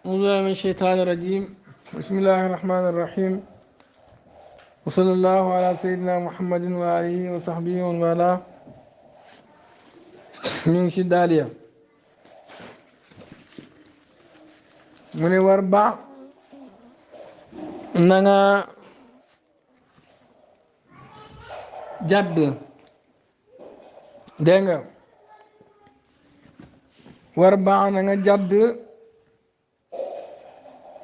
أعوذ بالله من الشيطان الرجيم. بسم الله الرحمن الرحيم. وصلى الله على سيدنا محمد وآله وصحبه ومن والاه. من شدالية من وربع نغا جد دنگا وربع نغا جد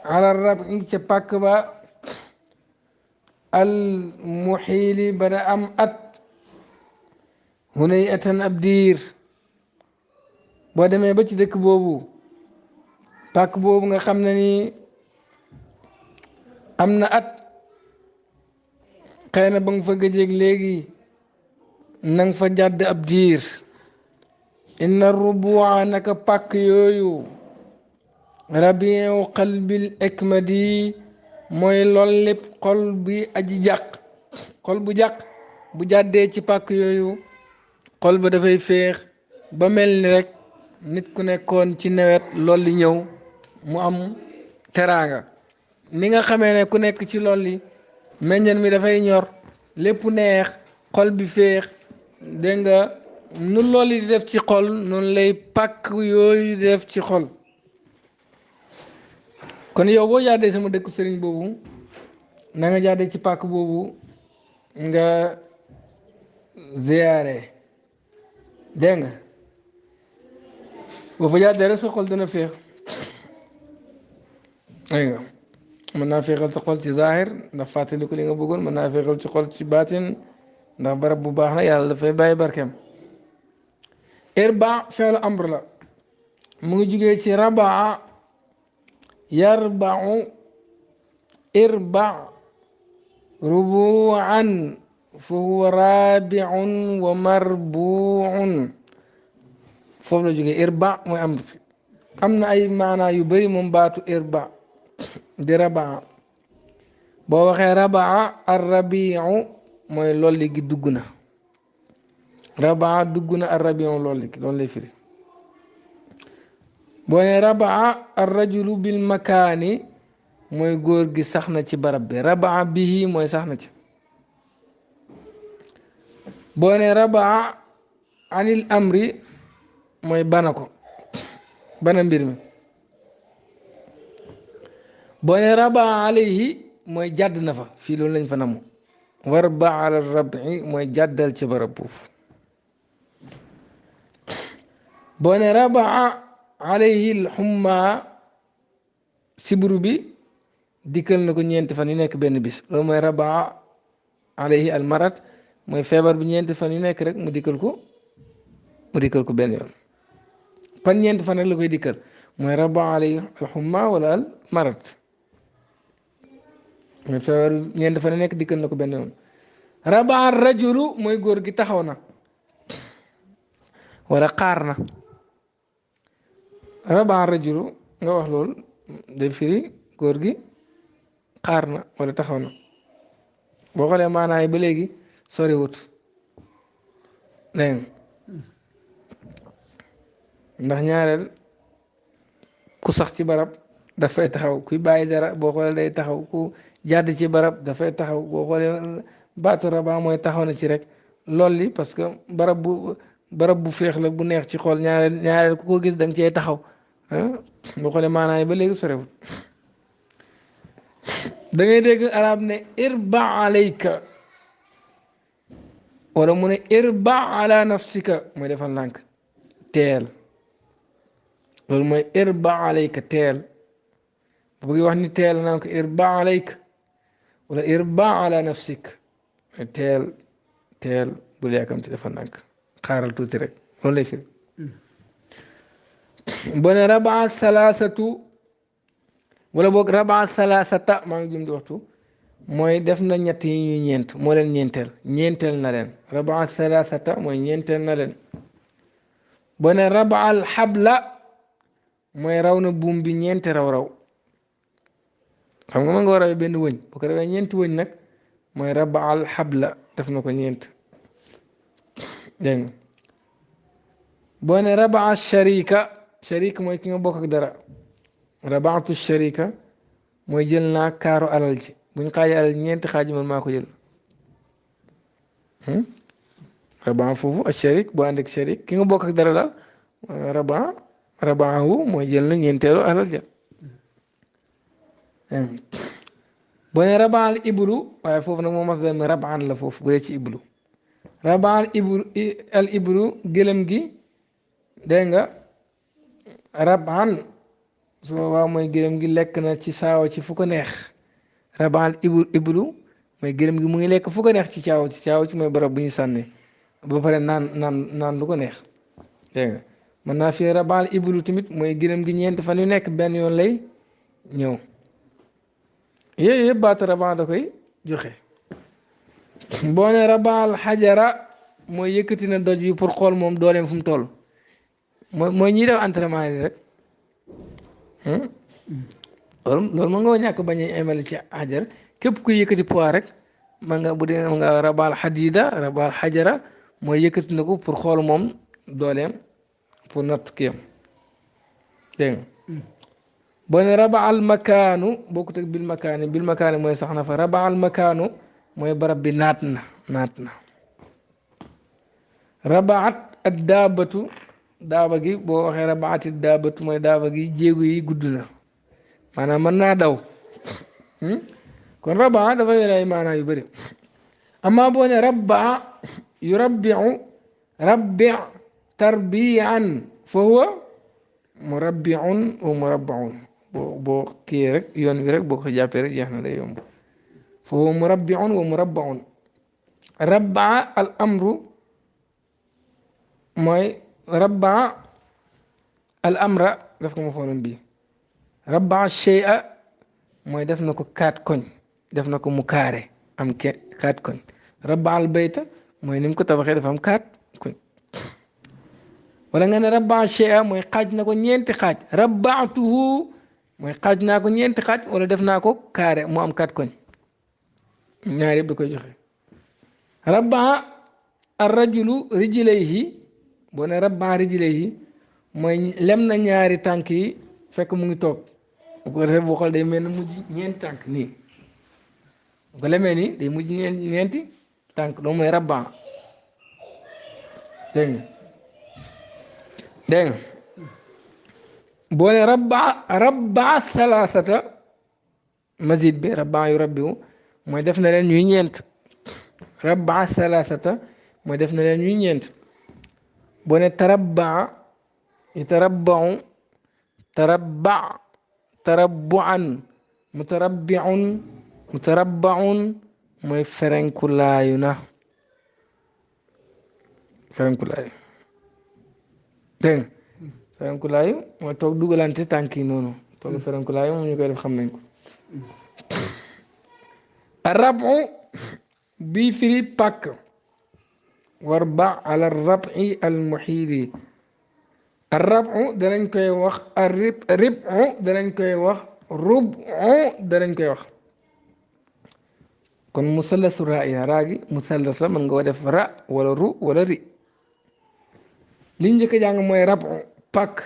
على الرب إنك باكبا المحيل بدا أم أت هنيئة أبدير boo demee ba ci dëkk boobu pàkk boobu nga xam ne ni am na at xëy na ba nga fa gëjeeg léegi na nga fa jàdd ab diir inna rubua naka pàkk yooyu rabiu qalbil ekmadi mooy lool lépp xol bi aji jàq xol bu jàq bu jàddee ci pàkk yooyu xol ba dafay féex ba mel ni rek nit ku nekkoon ci nawet lool li ñëw mu am teraanga ni nga xamee ne ku nekk ci lool li meññeen mi dafay ñor lépp neex xol bi féex dégg nga nu lool li di def ci xol noonu lay pàkk yooyu di def ci xol kon yow boo jàddee sama dëkku sëriñ boobu na nga jàddee ci pàkk boobu nga ziyaare dégg nga boo fa jàddee rek sa xol dana féex ay nga mën naa féexal sa xol ci zahir ndax fàttaliku li nga bëggoon mën naa féexal ci xol ci baatin ndax barab bu baax na yàlla dafay bàyyi barkeem irba feelu amr la mu ngi jugee ci rabaa yarbau irba rubuan fa huwa rabiun wa marbuun foofu la jógee irba mooy amr fi am na ay maanaa yu bëri moom baatu irba di rabaa boo waxee rabaa arrabiu mooy lolli gi dugg na rabaa dugg na arrabiu lolli gi loolu lay firi boo ne rabaa arrajulu bil makaani mooy góor gi sax na ci barab bi rabaa bihi mooy sax na ci boo ne rabaa anil amri mooy bana ko bana mbir mi boo ne rabaa alayhi mooy jàdd na fa fii loolu lañ fa namu war ba ala rabi mooy jàddal ci barab boobu boo ne rabaa alayhi alxumma sibru bi dikkal na ko ñeenti fan yu nekk benn bis loolu mooy rabaa alayhi almarat mooy feebar bi ñeenti fan yu nekk rek mu dikkal ko benn yoon pan ñeenti fan rek la koy dikkal mooy rabaa alayhi alxumma wala al marat mooy feebar ñeenti fan yu nekk dikkal na ko benn yoon rabaa rajulu mooy góor gi taxaw na wala xaar na rabaa rajulu nga wax loolu day firi góor gi xaar na wala taxaw na boo xoolee maanaa yi ba léegi sori wut dégg ndax ñaareel ku sax ci barab dafay taxaw kuy bàyyi dara boo xoolee day taxaw ku jàdd ci barab dafay taxaw boo xoolee baatu rabaa mooy taxaw na ci rek lool li parce que barab bu féex la bu neex ci xool ñaareel ku ko gis da nga cee taxaw boo xoolee maanaa yi ba léegi sorewut da ngay dégg arab ne irba alayka wala mu ne irba ala nafsika mooy defal lànk teel loolu mooy irba alayka teel bu bëgg wax ni teel naan ko irba alayka wala irba ala nafsik teel bul yàkkamti defal lànk xaaral tuuti rek loolu lay firi boo ne rabaa salaasatu wala boog rabaa salaasata maa ngi jum di waxtu mooy def na ñett yi ñuy ñeent moo leen ñeenteel na leen rabaa salaasata mooy ñeenteel na leen boo ne rabaa al xabla mooy raw na buum bi ñeenti raw xam nga mën nga rawee benn wëñ bu ko rawee ñeenti wëñ nag mooy rabaa al xabla def na ko ñeent dégg nga boo ne rabaa sharika mooy ki nga bokk ak dara rabaatu sharika mooy jël naa kaaru alal ji buñ xaaji alal ñeenti xaaji man maa ko jël rabaa foofu ak sharik boo ànd ak sharik ki nga bokk ak dara daal rabaa rabaahu mooy jël na ñeenteelu alal ja boo ne rabaal iblu waaye foofu nag moo mas dem rabaan la foofu bu dee ci iblu rabaal iblu al iblu gëlëm gi dégg nga rabaan su boobaa mooy gëlëm gi lekk na ci saawa ci fu ko neex rabaal iblu mooy gëlëm gi mu ngi lekk fu ko neex ci caaw ci mooy barab bu ñu sànni ba pare naan lu ko neex dégg nga mën naa fi rabaal iblu tamit mooy gëlëm gi ñeenti fan yu nekk benn yoon lay ñëw yooyu yëpp baatu rabaa da koy joxe boo ne rabaal xajara mooy yëkkati na doj bi pour xool moom dooleem fu mu toll mooy ñiy def entraînement yi rek loolu mën nga ñàkk bañ a emale ci xajar képp kuy yëkkati poids rek ma nga bu dee nga rabaal xadida rabaal xajara mooy yëkkati na ko pour xool moom dooleem pour natt kiyam dégg nga boo ne rabaal makaanu bokkut ak bil makaani mooy sax na fa rabaal makaanu mooy barab bi naat na rabaat ak daabatu daaba gi boo waxee rabaati daabatu mooy daaba gi jéegu yi gudd na maanaam mën naa daw kon rabaa dafa yore ay maanaa yu bëri amma boo ne rabaa yu rabbi tarbiyan fa huwa murabbiun wa murabbaun boo kii rek yoon wi rek boo ko jàppee rek jeex na day yomb fa huwa murabbiun wa murabbaun rabaa al amru mooy rabaa al amra daf ko ma xooloon bii rabaa shay'a mooy def na ko kaat koñ def na ko mu kaare am kaat koñ rabaa al bayta mooy ni mu ko tabaxee dafa am kaat koñ wala nga ne rabaa shay'a mooy xaaj na ko ñeenti xaaj rabaatuhu mooy xaaj naa ko ñeenti xaaj wala def naa ko kaare mu am kaat koñ ñaar yëpp da koy joxe rabaa ar rajulu rijlayhi boo ne rabaa rijlayhi mooy lem na ñaari tànk yi fekk mu ngi toog bu ko defee boo xool day mel ne mujj ñeenti tànk nii bu ko lemee nii day mujj ñeenti tànk loolu mooy rabaa dégg nga dégg nga boo ne rabaa salaasata mazid bi rabaa yu rabbiwu mooy def na leen ñuy ñeent rabaa salaasata mooy def na leen ñuy ñeent boo ne tarabaa yatarabbau tarabbuan mutarabbaun mooy ferenkulaayu na ferenkulaayu dégg nga ferenkulaayu mooy toog dugalante tànk yi noonu toog ferenkulaayu moom ñu koy def xam nañ ko rabu bii firi pàkk warba ala rabi al muxiidi rabu danañ koy wax ribu danañ koy wax rubu danañ koy wax kon musallasu raa ya raa gi musallas la mën nga def ra wala ru wala ri li njëkk a jàng mooy rabu pàkk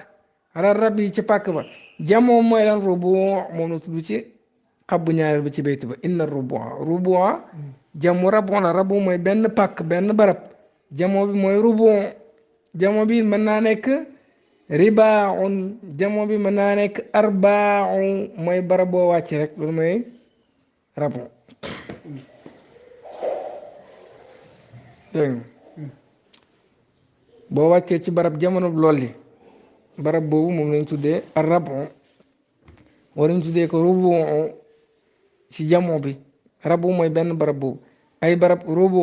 ala rab yi ci pàkk ba jamoo mooy lan rubu moom la tudd ci xabbu ñaareel ba ci bayt ba inna rubu jamu rabu la rabu mooy benn pàkk benn barab jamoo bi mooy rubu jamoo bi mën naa nekk ribaaun jamoo bi mën naa nekk arbaaun mooy barab boo wàcc rek loolu mooy rabu dégg nga boo wàccee ci barab jamono lool barab boobu moom lañ tuddee rabu wala ñu tuddee ko rubu ci jamoo bi rabu mooy benn barab boobu ay barab rubu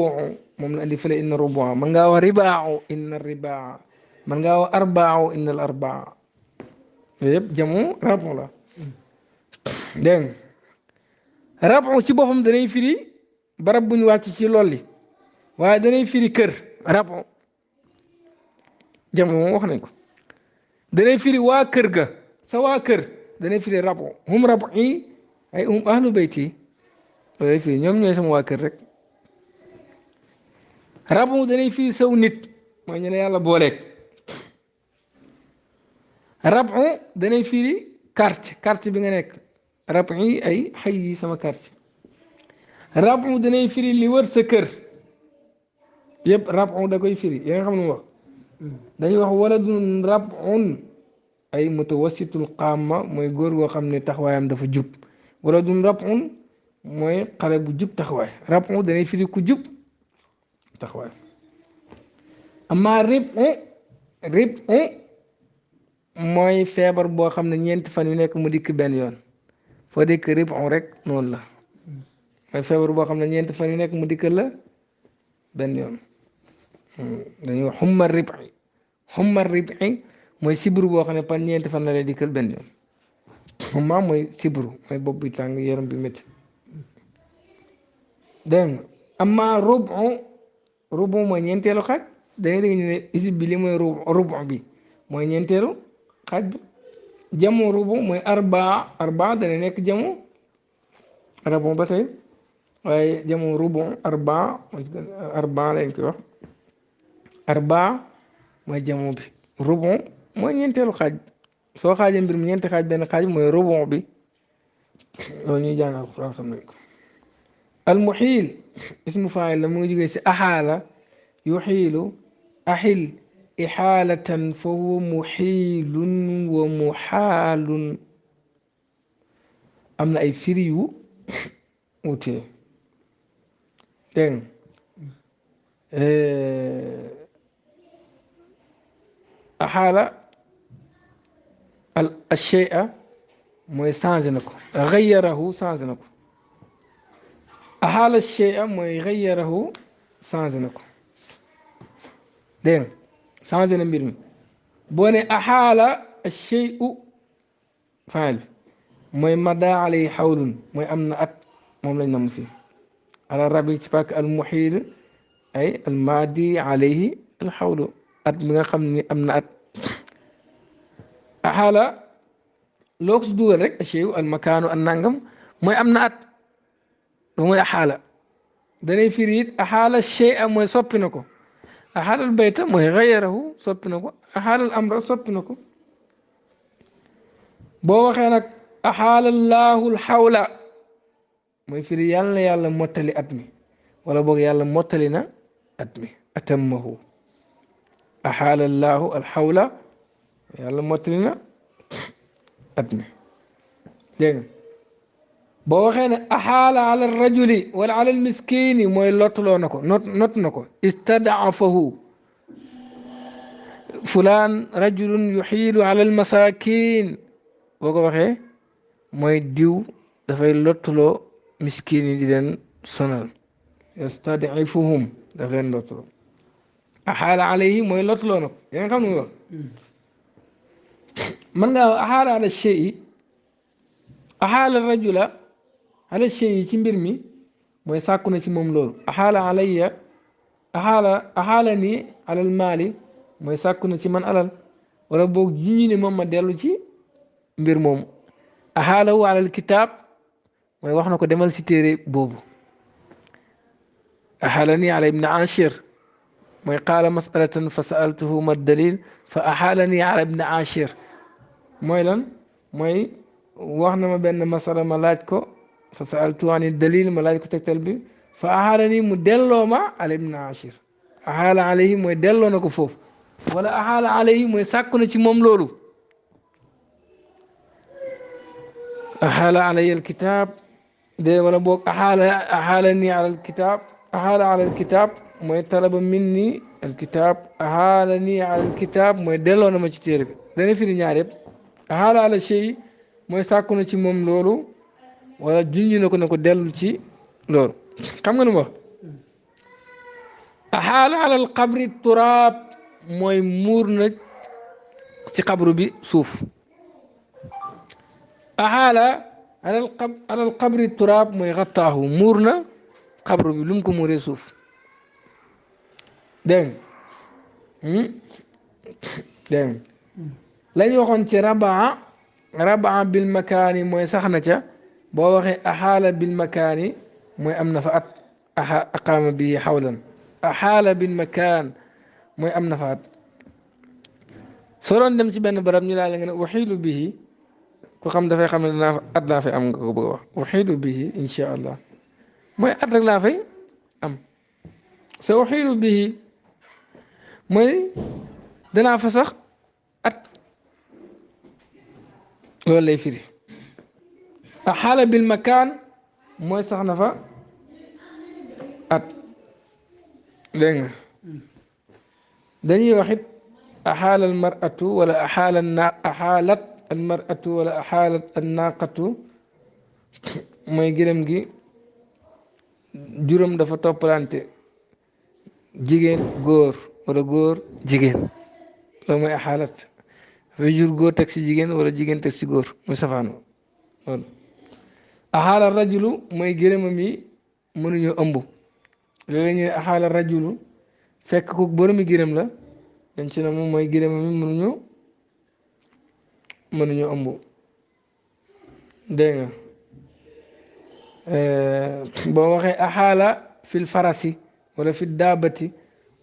moom la indi fële inna rubu man ngaa wax ribaaw inna ribaa man ngaa wax arbaaw inna al arbaa yooyu yëpp jamu rabu la dégg nga rabu ci boppam danay firi barab bu ñu wàcc ci lool li waaye danay firi kër rabu jamu moom wax nañ ko danay firi waa kër ga sa waa kër danay firi rabu hum rabu yi ay ahlu bayti loolu firi ñoom ñooy sama waa kër rek rabu danay firi saw nit mooy ñu ne yàlla booleeg rabu danay firi carte bi nga nekk rabi ay xay yi sama carte rabu danay firi li wër sa kër yëpp rabu da koy firi yaa nga xam ne wax dañuy wax waladun rabun ay mutawassitul qaama mooy góor goo xam ne taxawaayam dafa jub waladun rabun mooy xale bu jub taxawaay rabu danay firi ku jub taxawaay amma ribu mooy feebar boo xam ne ñeenti fan yu nekk mu dikk benn yoon foo dikk ribu rek noonu la mooy feebar boo xam ne ñeenti fan yu nekk mu dikkal la benn yoon dañuy wax xummar ribi mooy sibru boo xam ne par ñeenti fan la lay dikkal benn yoon xumma mooy sibru mooy bopp bi tàng yaram bi métti dégg nga amma rubu mooy ñeenteelu xaaj da ngay dégg ñu ne isib bi li mooy rubu bi mooy ñeenteelu xaaj bi jamu rubu mooy arbaa dana nekk jamu rabu ba tey waaye jamu rubu arbaa lañ koy wax arbaa mooy jamu bi rubu mooy ñeenteelu xaaj soo xaajee mbir mi ñeenti xaaj benn xaaj mooy rubu bi loolu ñuy jàng alquran xam nañ ko almuxiil ismu faayil la mu ngi jógee si axaala yuxiilu axil ixaalatan fa huwa muxiilun wa muxaalun am na ay firi yu wutee dégg axaala al shay'a mooy changé na ko xayyarahu changé na ko axaala shay'a mooy xayyarahu changé na ko dégg nga changé na mbir mi boo ne axaala shay'u faal mooy mada alay xawlun mooy am na at moom lañ nam fii ala rabi ci pak al muxiil ay al maadi alayhi al xawlu at mi nga xam ni am na at axaala loo ko si dugal rek shay'u al makaanu an nangam mooy am na at ba mooy axaala danay firi it axaala shay'a mooy soppi na ko axaalal bayta mooy xayarahu soppi na ko axaalal amra soppi na ko boo waxee nag axaalallaahu alxawla mooy firi yàlla na yàlla mottali at mi wala boog yàlla mottali na at mi atammahu axaalallaahu alxawla yàlla mottali na at mi dégg nga boo waxee ne axaala ala rajuli wala ala almiskini mooy lottuloo na ko not na ko istadaafahu fulaan rajulun yuxiilu ala almasakin boo ko waxee mooy diw dafay lottuloo miskin yi di leen sonal yastadifuhum daf leen lottuloo axaala alayhi mooy lottuloo na ko yaa nga xam ne wax mën ngaa wax axaala ala shey axaala rajula ala shey ci mbir mi mooy sàkku na ci moom loolu axaala alayya axaala ni alal maali mooy sàkku na ci man alal wala boog jiñi ne moom ma dellu ci mbir moomu axaalawu alal kitaab mooy wax na ko demal si téere boobu axaala ni ala ibni ashir mooy qaala masalatan fa saaltuhu ma dalil fa axaala ni ala ibni ashir mooy lan mooy wax na ma benn masala ma laaj ko fa saaltuhu ani dalil ma laaj ko tegtal bi fa axaala ni mu delloo ma ala ibni ashir axaala alayhi mooy delloo na ko foofu wala axaala alayhi mooy sàkku na ci moom loolu axaala alayya alkitab de wala boog axaala ni ala alkitab axaala ala alkitab mooy talaba minni alkitab axaala ni ala alkitab mooy delloo na ma ci téere bi dana firi ñaar yëpp axaala ala shay mooy sàkku na ci moom loolu wala junj na ko ne ko dellu ci loolu xam nga nu ma wax axaala ala alqabri turaab mooy muur na ci xabru bi suuf axaala alal qabri turaab mooy xattaahu muur na xabru bi lu mu ko muuree suuf dégg nga dégg nga lañ waxoon ci rabaa bil makaani mooy sax na ca boo waxee axaala bil makaani mooy am na fa at aqaama bi xawlan axaala bil makaan mooy am na fa at soo doon dem ci benn barab ñu laa la nga ne uxiilu bihi ku xam dafay xam ne dinaa at laa fay am nga ko bëgg a wax uxiidu bihi insha allah mooy at rek laa fay am sa uxiidu bihi mooy danaa fa sax at loolu lay firi a xaala bil makaan mooy sax na fa at dégg nga dañuy wax it axaala almaratu wala axaalat almaratu wala axaalat annaqatu mooy gërëm gi juróom dafa toppalante jigéen góor wala góor jigéen loolu mooy axaalat dafay jur góor teg si jigéen wala jigéen teg si góor muy safaano loolu axaala rajulu mooy gërëmam yi mënuñoo ëmb loolu la ñuy axaala rajulu fekk ko boromi gërëm la dañ ci ne moom mooy gërëmam yi mënuñoo ëmb dégg nga boo waxee axaala fil farasi wala fi daabati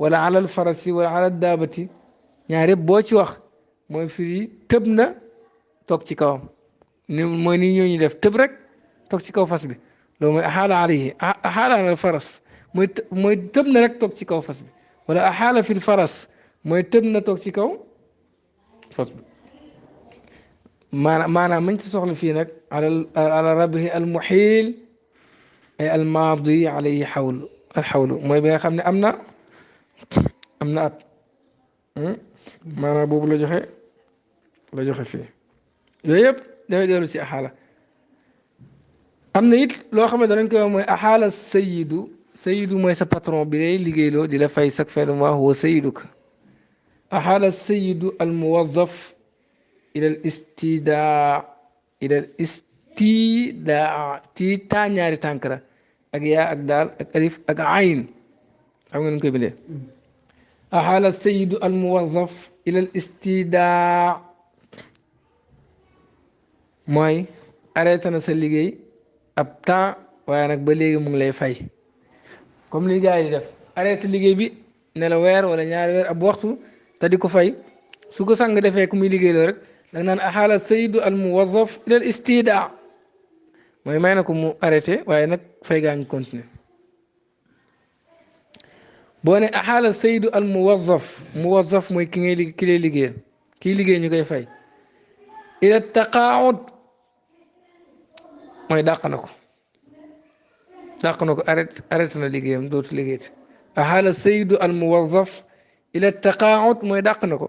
wala alal farasi wala alal daabati ñaar yëpp boo ci wax mooy firi tëb na toog ci kawam ni mooy ni ñooñu def tëb rek toog ci kaw fas bi loolu mooy axaala alayhi axaala alal faras mooy tëb na rek toog ci kaw fas bi wala axaala fil faras mooy tëb na toog ci kaw fas bi maanaam mañ ci soxla fii nag ala rabihi al muxiil ay al maadi alayhi xawlu mooy bi nga xam ne am na at maanaam boobu la joxe fii yooyu yëpp dafay dellu ci axaala am na it loo xam ne danañ koy wax mooy axaala sayidu mooy sa patron bi lay liggéeyloo di la fay chaque fin de mois huwa sayiduka axaala sayidu al muwazzaf ila al istidaa tii taa ñaari tànk la ak yaa ak daal ak alif ak ayn xam nga nu koy bindee axaala sayidu al muwazzaf ila al istidaa mooy arrêté na sa liggéey ab temps waaye nag ba léegi mu ngi lay fay comme li gars yi di def arrêté liggéey bi ne la weer wala ñaari weer ab waxtu te di ko fay su ko sang defee ku muy liggéey la rek danga naan axaala sayidu al muwazzaf ila al istidaa mooy may na ko mu arrêté waaye nag fay gaa ngi continuer boo ne axaala sayidu al muwazzaf mooy ki lay liggéeyal kii liggéey ñu koy fay ila taqaawud mooy dàq na ko arrêté na liggéeyam dootu liggéeyati axaala sayidu al muwazzaf ila taqaawud mooy dàq na ko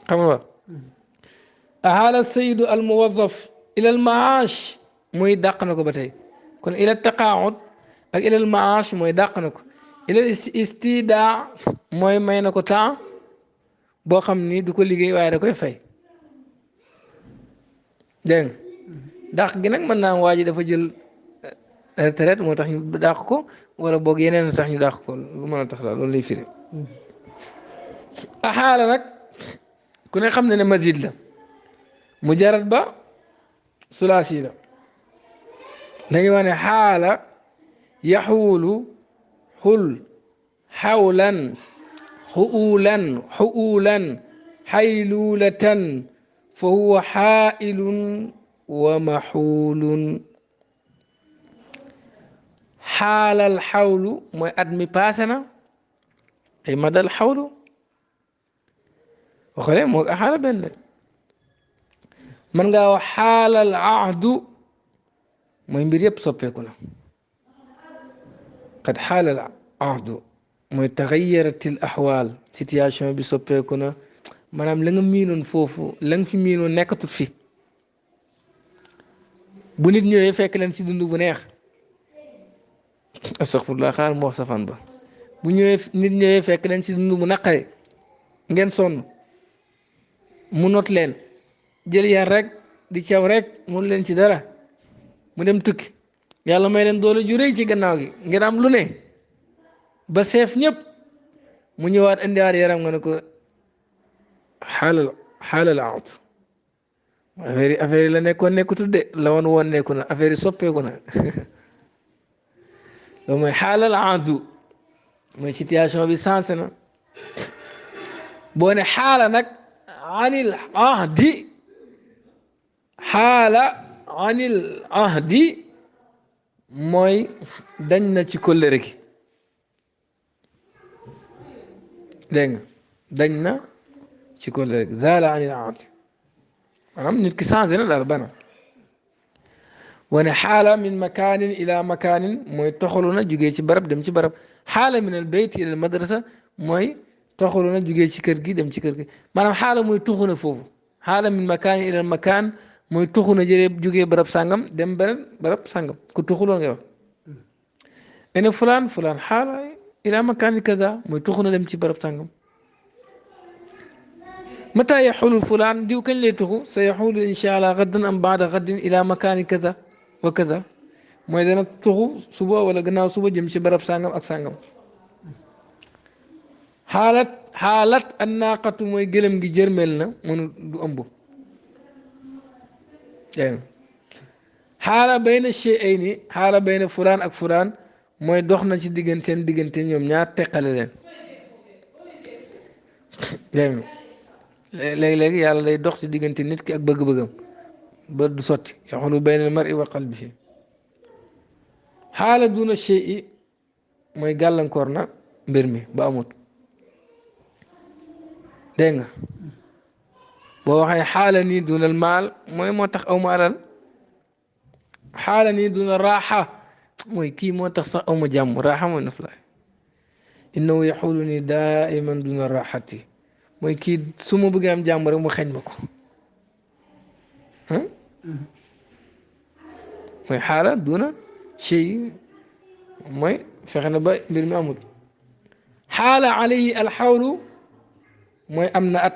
xam nga axaala sayidu al muwazzaf ila al maash mooy dàq na ko ba tey kon ila taqaawud ak ila al maash mooy dàq na ko ila istidaa mooy may na ko temps boo xam ni du ko liggéey waaye da koy fay dégg nga dàq gi nag mën naa am waa ji dafa jël retraite moo tax ñu dàq ko wala boog yeneen tax ñu dàq ko lu mën a tax daal loolu lay firi axaala nag ku ne xam ne ne mazid la mujarrad ba sulaasi la dañuy wax ne xaala yaxuulu xul xawlan xuulan xayluulatan fa huwa xaailun wa maxuulun xaalal xawlu mooy at mi paase na ay madal xawlu waxale moo axaala benn mën ngaa wax xaalal ahdu mooy mbir yëpp soppeeku na qad xaalal ahdu mooy taxayaratil axwaal situation bi soppeeku na maanaam la nga miinoon foofu la nga fi miinoon nekkatut fi bu nit ñëwee fekk leen si dund bu neex astaxfirullah xaar mu wax safaan ba bu nit ñëwee fekk leen si dund bu naqare ngeen sonn mu not leen jël yar rek di caw rek mun leen ci dara mu dem tukki yàlla may leen doole ju rëy ci gannaaw gi ngeen am lu ne ba seef ñëpp mu ñëwaat indiwaat yaram nga ne ko xaalal aat affaire yi la nekkoon nekkutut de la woon nekku na affaire yi soppeeku na loolu mooy xaalal aadu mooy situation bi sensé na boo ne xaala nag anil ahdi xaala anil ahdi mooy dañ na ci kóllëre gi dégg nga dañ na ci kóllëre gi zaala anil ahdi maanaam nit ki changé na daal bana wane xaala min makaanin ila makaanin mooy toxalu na jugee ci barab dem ci barab xaala min al bayt ila al madrasa mooy toxalu na jugee ci kër gi dem ci kër gi maanaam xaala mooy tuxu na foofu xaala min makaanin ila al makaan mooy tuxu na jëlee jugee barab sàngam dem beneen barab sàngam ku tuxuloo ngay wax ene fulaan fulaan xaala ila makaani kaza mooy tuxu na dem ci barab sàngam mata yaxulu fulaan diw kañ lay tuxu sa yaxulu incha allah gaddan am baada gaddin ila makaani kaza wa kaza mooy dana tuxu suba wala gannaaw suba jëm ci barab sàngam ak sàngam xaalat an naaqatu mooy gëlëm gi jërmel na mënu du ëmb xaala bayna shay'ayni xaala bayna fulaan ak fulaan mooy dox na ci diggante seen diggante ñoom ñaar teqale leen léegi-léegi yàlla day dox ci diggante nit ki ak bëgg-bëggam ba du sotti yaxulu bayna al mar'i wa qalbihi xaala duna shay'i mooy gàllankoor na mbir mi ba amut dégg nga boo waxee xaala nii dunal maal mooy moo tax aw ma alal xaala nii duna raaxa mooy kii moo tax sax aw ma jàmm raaxa mooy naflaay innahu yaxulu nii daiman duna raaxati mooy kii su ma bëggee am jàmm rek mu xeñ ma ko mooy xaala duna shay mooy fexe na ba mbir mi amul xaala alayhi alxawlu mooy am na at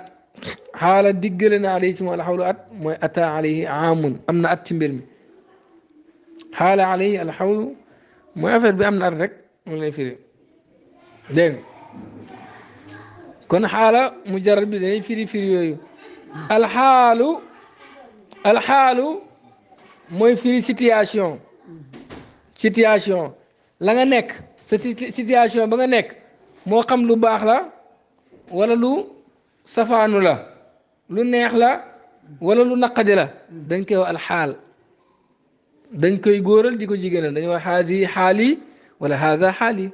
xaala diggale na alayhi ci moom alxawlu at mooy ata alayhi aamun am na at ci mbir mi xaala alayhi alxawlu mooy affaire bi am na at rek moom lay firi dégg kon xaala mujarrad bi day firi firi yooyu alxaalu mooy firi situation la nga nekk sa situation ba nga nekk moo xam lu baax la wala lu safaanu la lu neex la wala lu naqadi la dañ koy wax alxaal dañ koy góoral di ko jigéenal dañuy wax haasi xaali wala haza xaali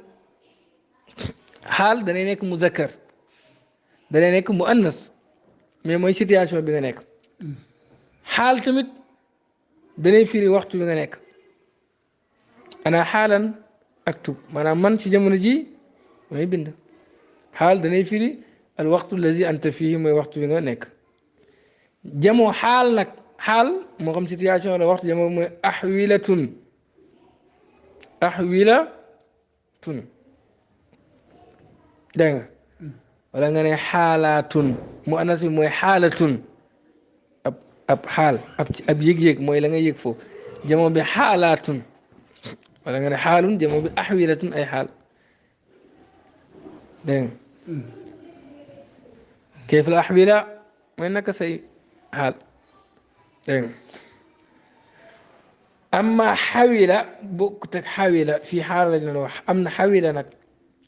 xaal danay nekk muzakkar danay nekk mu annas mais mooy situation bi nga nekk xaal tamit danay firi waxtu bi nga nekk ana xaalan aktub maanaam man ci jamono ji mooy bind xaal danay firi al waxtu allazi anta fii mooy waxtu bi nga nekk jamoo xaal nag xaal moo xam situation la waxtu jamoo mooy axwilatun dégg nga wala nga ne xaalaatun mu anas bi mooy xaalatun ab xaal ab yëg-yëg mooy la nga yëg foofu jamoo bi xaalaatun wala nga ne xaalun jamoo bi axwilatun ay xaal dégg nga كيف الأحوال وإنك سي حال أما حول بوكتك حول في حال النوح أمن حولنك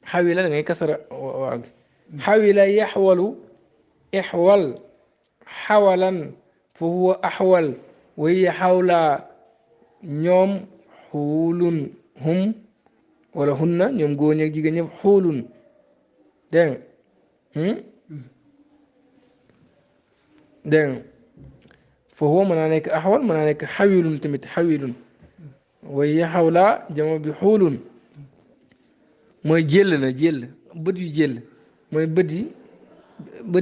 حول لك كسر حول يحول إحول حولا فهو أحول وهي حول نيوم حول هم ولا هن نيوم غونيك جيجا حول دين dégg nga foofu mën naa nekk axwal mën naa nekk xawilun tamit xawilun waaye xawlaa jamo bi xuulun mooy jël la jël bët yu jël mooy bët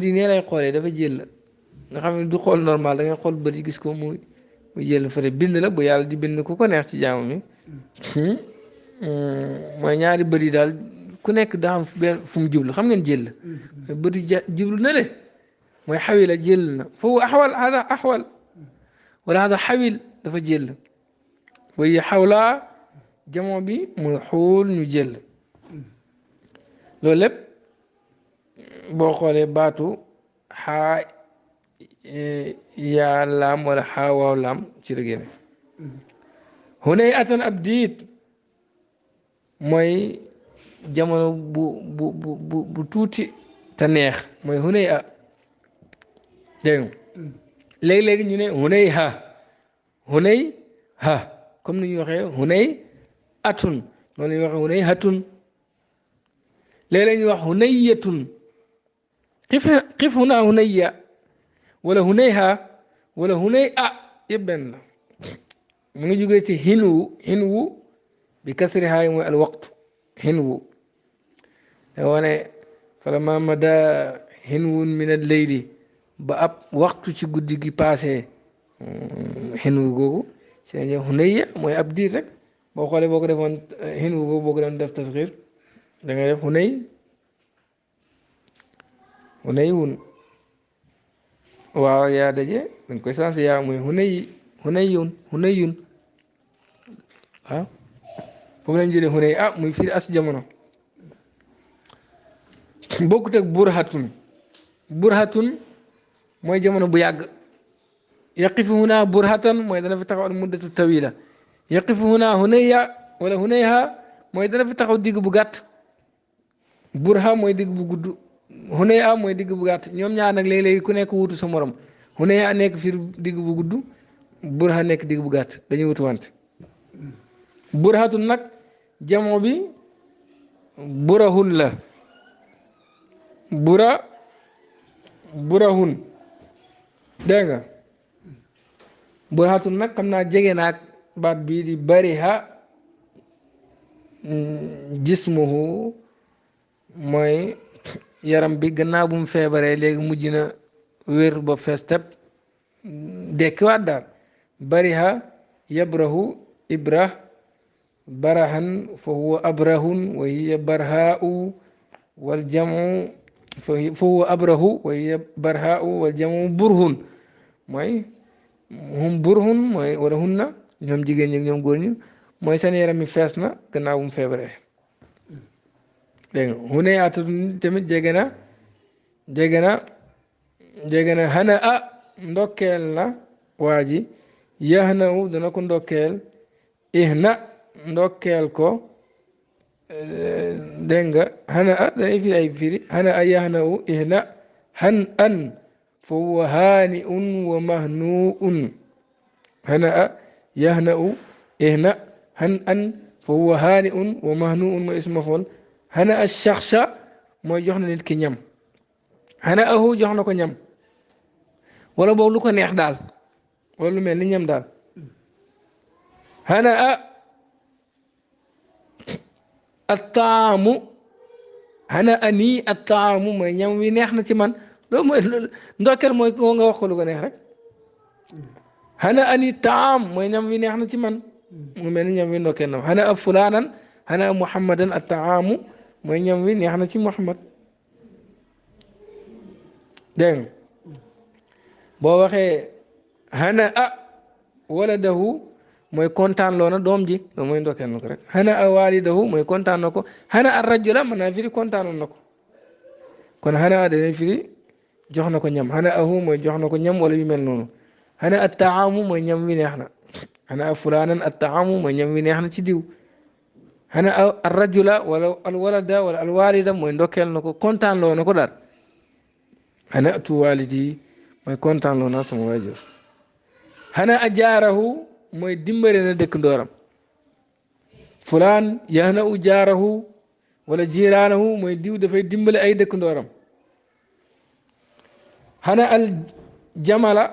yi nee lay xoolee dafa jël nga xam ne du xool normal da ngay xool bët yi gis ko muy jël fële bind la bu yàlla di bind ku ko neex ci jaamu mi mooy ñaari bët yi daal ku nekk daa xam benn fu mu jublu xam ngeen jël mooy bët yu jublu na le mooy xawil a jël na foofu axwal hada axwal wala hada xawil dafa jël waaye xawlaa jamoo bi mooy xuul ñu jël loolu lépp boo xoolee baatu xaa yaa laam wala xaa waaw laam ci la génne hunay atan ab diit mooy jamono bu tuuti te neex mooy hunay a dégg nga léegi-léegi ñu ne hunay ha hunay ha comme ni ñuy waxee hunay atun noonu la ñuy waxee hunay hatun léeg-léeg ñuy wax hunayatun xif hunaa hunayya wala hunayha wala hunay a yëpp benn la mu ngi jógee ci hinwu bi kasri haay mooy al waqtu hinwu da wane falamma mada hinwun min al leyli ba ab waxtu ci guddi gi passé hinwu googu si nañu hunayya mooy ab diir rek boo xoolee boo ko defoon hinwu googu boo ko doon def tasxir da ngay def hunaywun waaw yaa daje dañ koy sensé yaa mooy hunayyun waaw foofu lañ jëlee hunay muy firi as jamono bokkut ak burhatun mooy jamono bu yàgg yaqifu huna burhatan mooy dana fi taxaw al muddatu tawila yaqifu huna hunayya wala hunayha mooy dana fi taxaw digg bu gàtt burha mooy digg bu gudd hunayha mooy digg bu gàtt ñoom ñaar nag léeg-léegi ku nekk wuutu sa morom hunayha nekk fii digg bu gudd burha nekk digg bu gàtt dañuy wutu wante burhatun nag jamo bi burahun la burahun dégg nga burhatun nag xam naa jege naag baat bii di bariha jismuhu mooy yaram bi gannaaw bu mu feebaree léegi mujj na wér ba fees teb dekkiwaat daal bariha yabrahu ibrah barahan fa huwa abrahun wa hiya barhaau wal jamu fa huwa abrahu wa hiya barhaau wal jamu burhun mooy hum burhun mooy wala hunna ñoom jigéen ñi ñoom góor ñi mooy seen yaram mi fees na gannaaw bu mu feebaree dégg nga hunayaatu tamit jege na hana ndokkeel na waa ji yahnahu dana ko ndokkeel ihna ndokkeel ko dégg nga hana danay firi ay firi hana yahnahu ihna han an fa huwa haani un wa mahnuun hana yahnahu ihna han an fa huwa haani un wa mahnuun mooy isma fool hana a shaxsha mooy jox na nit ki ñam hana ahu jox na ko ñam wala boobu lu ko neex daal wala lu mel ni ñam daal hana a attaamu hana a nii attaamu mooy ñam wi neex na ci man loolu mooy ndokkeel mooy ko nga wax ko lu ko neex rek hana a nii taam mooy ñam wi neex na ci man mu mel ni ñam wi ndokkeel na hana a fulaanan hana a muhammadan attaamu mooy ñam wi neex na ci muhammad dégg nga boo waxee hana waladahu mooy kontaan loo na doom ji loolu mooy ndokkeel na ko rek hana walidahu mooy kontaan na ko hana rajula mën naa firi kontaanoon na ko kon hana dana firi jox na ko ñam hana mooy jox na ko ñam wala yu mel noonu hana attaamu mooy ñam wi neex na hana fulaanan attaamu mooy ñam wi neex na ci diw hana rajula wala alwalada wala alwalida mooy ndokkeel na ko kontaan loo na ko daal hana atu walidi mooy kontaan loo naa sama waajur hana ajaarahu mooy dimbale na dëkk ndooram fulaan yahna u jaarahu wala jiiraanahu mooy diw dafay dimbale ay dëkk ndooram hana al jamala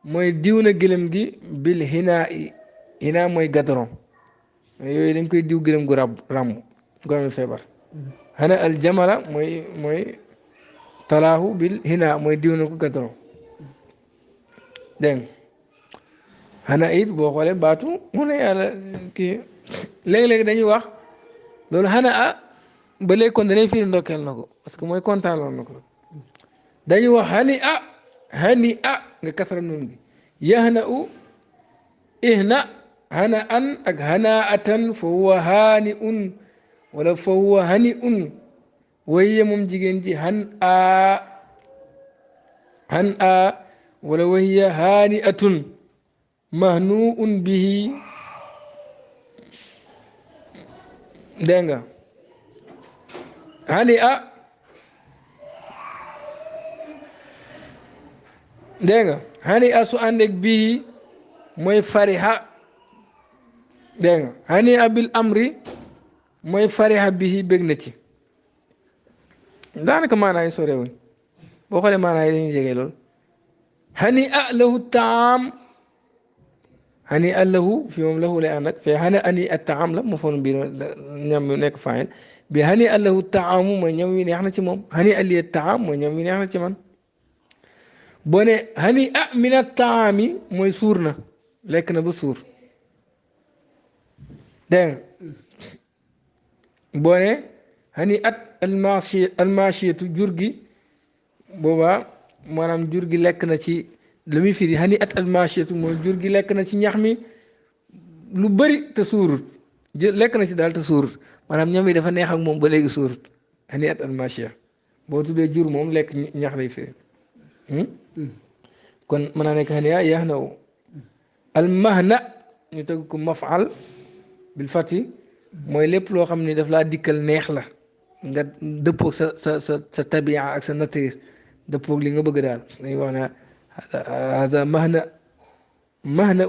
mooy diw na gëlëm gi bil hinaa mooy gadron yooyu dañ koy diw gëlëm gu ràmm gu amee feebar hana al jamala mooy talaahu bil hinaa mooy diw na ko gadron dégg xanaa it boo xoolee baatu mu ne yàlla kii léegi-léegi dañuy wax loolu xanaa ba léegi kon danay firi ndokkeel na ko parce que mooy kontaan loon na ko dañuy wax hani nga kasara noonu gi yahna u ihna hana an ak hana atan fa huwa haani un wala fa huwa hani un waye moom jigéen ji han a wala wahiya haani atun mahnuun bihi dégg nga hani dégg nga hani su àndeeg bihi mooy fariha dégg nga hani abil amri mooy fariha bihi bég na ci daanaka maanaay sorewuñ boo xoolee maanaay dañuy jege lool hani a lahu taam hani a lahu fi moom lahu lay ànd ak fee hani ani a taam la mu foon biir ñam yu nekk faayil bi hani a lahu taamu mooy ñam wi neex na ci moom hani aliya taam mooy ñam wi neex na ci man boo ne hani a mina taami mooy suur na lekk na ba suur dégg nga boo ne hani at almachiyatu jur gi boobaa maanaam jur gi lekk na ci lu muy firi hani at almachiyatu mooy jur gi lekk na ci ñax mi lu bëri te suurut lekk na ci daal te suurut maanaam ñam yi dafa neex ak moom ba léegi suurut hani at almachiya boo tuddee jur moom lekk ñax lay firi kon mën naa nekk hani yax na u almahna ñu tëgg ko mafal bil fati mooy lépp loo xam ni daf laa dikkal neex la nga dëppoog sa tabia ak sa nature dëppoog li nga bëgg daal dañuy wax ne hada mahna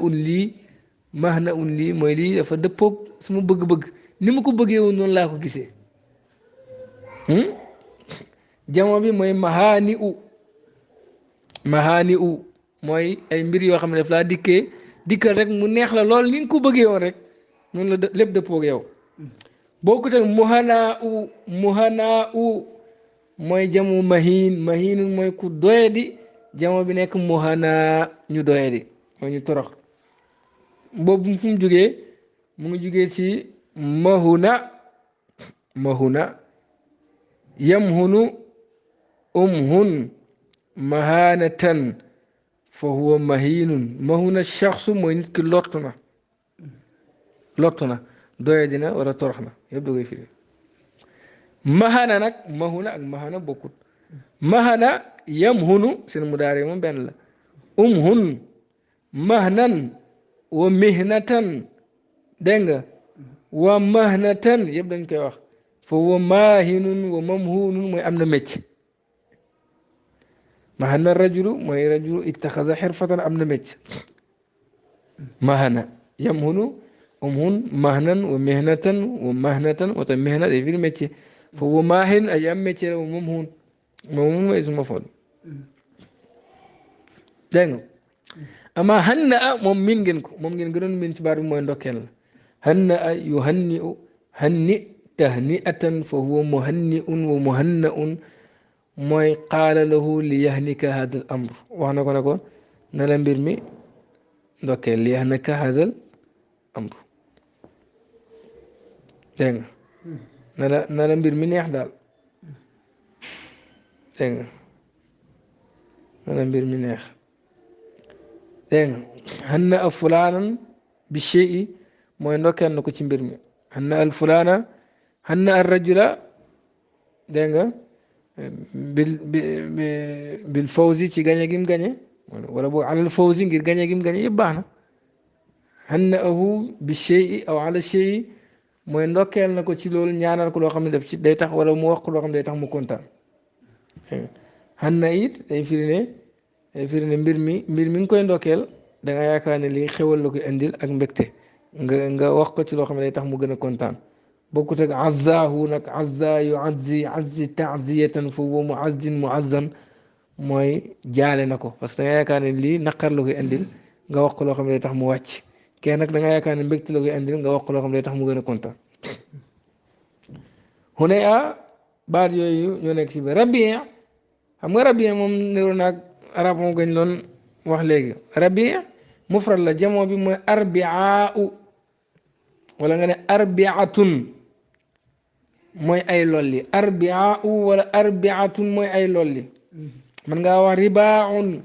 un lii mooy lii dafa dëppoog suma bëgg-bëgg ni ma ko bëggee woon noonu laa ko gisee jamo bi mooy mahani u mooy ay mbir yoo xam ne daf laa dikkal rek mu neex la lool ni nga ko bëggee woon rek noonu la lépp dëppoog yow bokkut ak muhanaa u mooy jamu mahinun mooy ku doyadi jamo bi nekk muhanaa ñu doyadi mooy ñu torox boobu fu mu jógee mu ngi jógee ci mahuna yamhunu umhun mahanatan fa huwa mahinun mahuna shaxsu mooy nit ki lottu na doye dina wala torox na yëpp da koy firi mahana nag mahuna ak mahana bokkut mahana yamhunu seen mudaare moom benn la umhun mahnan wa mihnatan dégg nga wa mahnatan yëpp dañ koy wax fa wa maahinun wa mamhunun mooy am na mécc mahana rajulu mooy rajulu ittaxasa xirfatan am na mécc mahana yamhunu umhun mahnan wa mihnatan wa mahnatan wata mihna day firi métier foofu maahin aji am métier la moom hun mooy suma fool dégg nga ama hanna a moom min ngeen ko moom ngeen gënoon min ci baat bi mooy ndokkeel la hanna a yuhanni u hanni tahni'atan fa huwa muhanni'un wa muhanna'un mooy qaala lahu li yahnika hada al amr wax na ko ne ko na la mbir mi ndokkeel li yahnika hada al amr dégg nga na la mbir mi neex daal dégg nga na la mbir mi neex dégg nga hanna a fulaanan bi shay'i mooy ndokkeel na ko ci mbir mi hanna al fulaana hanna al rajula dégg nga bil fawzi ci gañe gim gañe wala boog alal fawzi ngir gañe gim gañe yëpp baax na hanna ahu bi shay'i aw ala shay'i mooy ndokkeel na ko ci loolu ñaanal ko loo xam ne def ci day tax wala mu wax ko loo xam ne day tax mu kontaan hanna it day firi ne mbir mi ngi koy ndokkeel da nga yaakaar ne lii xewal la koy indil ak mbégte nga wax ko ci loo xam ne day tax mu gën a kontaan bokkut ak azzaahu nag azza azzi taaziyatan fa huwa muazzan mooy jaale na ko parce que da nga yaakaar ne lii naqar la koy indil nga wax ko loo xam ne day tax mu wàcc kenn nag da nga yaakaar ne mbégte la koy indil nga wax ko loo xam ne day tax mu gën a kontaan xune baat yooyu ñoo nekk si biir rabia xam nga rabia moom niroo naag arab moom gañ loon wax léegi rabia mufrad la jamoo bi mooy arbiaau wala nga ne arbiatun mooy ay lolli arbiaau wala arbiatun mooy ay lolli man ngaa wax ribaaun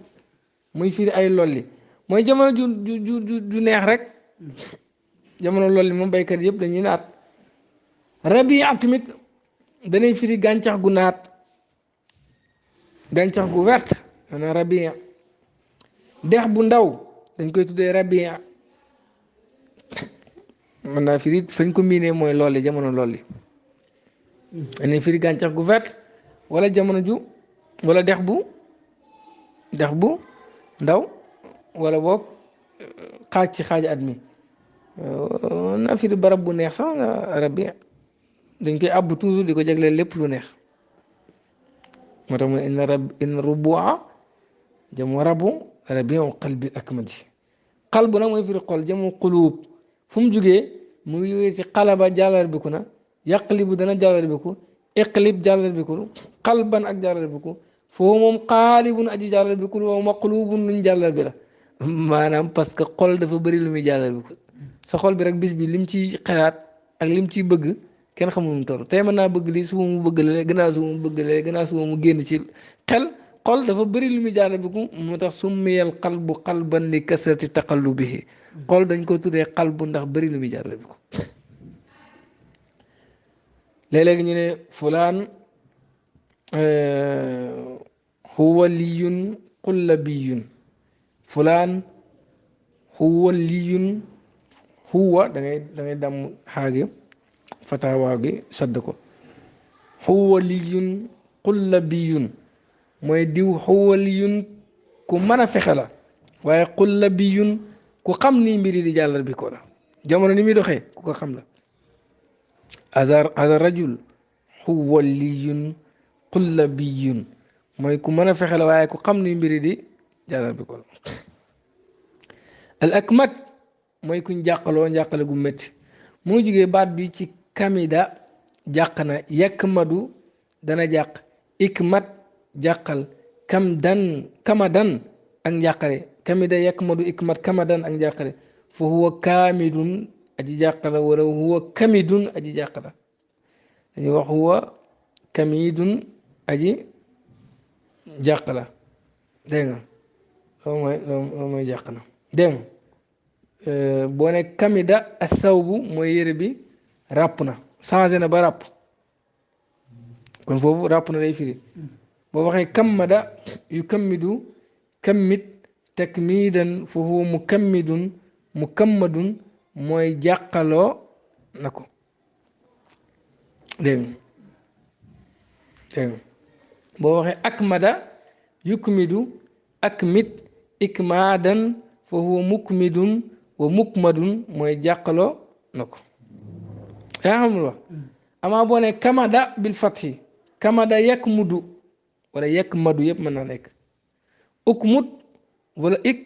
muy firi ay lolli mooy jamono ju neex rek jamono lolli moom baykat yëpp dañuy naat rabia tamit danay firi gàncax gu naat gàncax gu wert ana rabia dex bu ndaw dañ koy tuddee rabia mën naa firi fañ ko miinee mooy lolli jamono lolli danay firi gàncax gu wert wala jamono ju wala dex bu ndaw wala boog xaaj ci xaaj at mi naa firi barab bu neex sax nga rabbi dañ koy àbb toujours di ko jagleel lépp lu neex moo tax mu ne inna rubua jamu rabu rabiu qalbi akmadi qalbu nag mooy firi xol jamu quluub fu mu jugee mu ngi jógee ci xalaba jàllar biku na yaqlibu dana jàllar biku iqlib jàllar biku qalban ak jàllar biku foofu moom xaalibun aji jàllar biku wa maqlubun luñ jàllar bi la maanaam parce que xol dafa bëri lu muy jàllar biku sa xol bi rek bis bi lim ci xalaat ak lim ciy bëgg kenn xamul mu toll tey mën naa bëgg lii suba mu bëgg la gannaaw suba mu bëgg la gannaaw suba mu génn ci xel xol dafa bëri lu muy jàllar biku moo tax summiyal qalbu qalban li kasrati taqallubihi xol dañ ko tuddee qalbu ndax bëri lu muy jàllar biku léeg-léeg ñu ne fulaan huwa liyun qullabiyun fulaan huwa liyun huwa da ngay dam xaagi fatawaa gi sadd ko huwa liyun qullabiyun mooy diw huwa liyun ku mën a fexe la waaye qullabiyun ku xam ni mbiri di jàllar bi ko la jamono ni muy doxee ku ko xam la azar rajul huwa liyun qullabiyun mooy ku mën a fexe la waaye ku xam ni mbiri di jàllar bi ko la al akmat mooy kuñ jàqaloo njàqale gu métti mu ngi jógee baat bi ci kamida jàq na yekk madu dana jàq ikmat jàqal kamadan ak njàqare kamida yekk madu ikmat kamadan ak njàqare fa huwa kaamidun aji jàqala wala huwa kamidun aji jàqala dañuy wax huwa kamidun aji jàqala dégg nga loolu mooy jàq na dégg nga boo ne kamida asawbu mooy yére bi ràpp na changé na ba ràpp kon foofu ràpp na day firi boo waxee kammada yu kammidu kammit takmidan foofu mu kammidun mu kammadun mooy jàqaloo na ko dégg nga boo waxee akmada yukmidu akmit ikmaadan foofu mukmidun wa mukmadun mooy jàqaloo na ko yaa xamul wax amaa boo ne kamada bil fathi kamada yekk mudu wala yekk madu yëpp mën naa nekk ukmut wala ik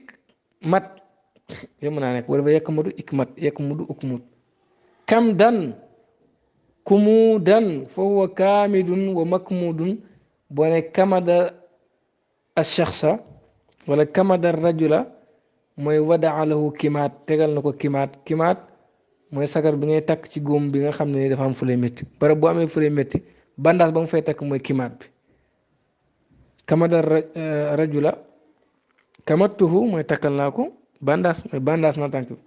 mat yëpp mën naa nekk wala yekk madu ik mat yekk mudu ukmut kam dan kumudan fa huwa kaamidun wa makmudun boo ne kamada ashaxsa wala kamada rajula mooy wadaa lahu kimaat tegal na ko kimaat mooy sagar bi ngay takk ci góom bi nga xam ne ni dafa am fu lay métti barab boo amee fu lay métti bandaas ba nga fay takk mooy kimaat bi kamada rajula kamattuhu mooy takkal naa ko bandaas mooy bandaas na tànk bi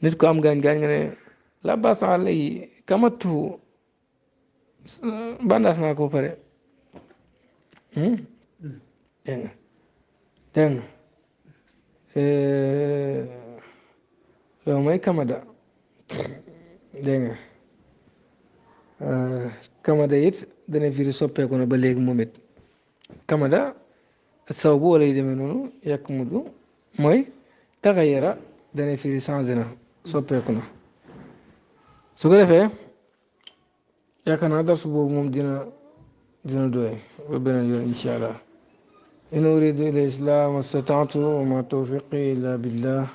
nit ko am gaañ-gaañ nga ne la basa lay kamattuhu bandaas naa ko pare dégg nga loolu mooy kamada dégg nga kamada it dana firi soppeeku na ba léegi moom it kamada saw bu wala yu demee noonu yàq mudu mooy taxayara dana firi changé na soppeeku na su ko defee yaakaar naa darsu boobu moom dina doy ba beneen yoon incha allah in uridu ila islam mastata'tu wa ma tawfiqi illa billah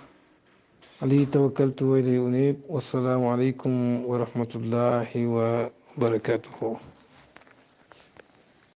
alayhi tawakkaltu wa ilayhi unib wassalaamu alaykum wa rahmatullahi wa barakatuhu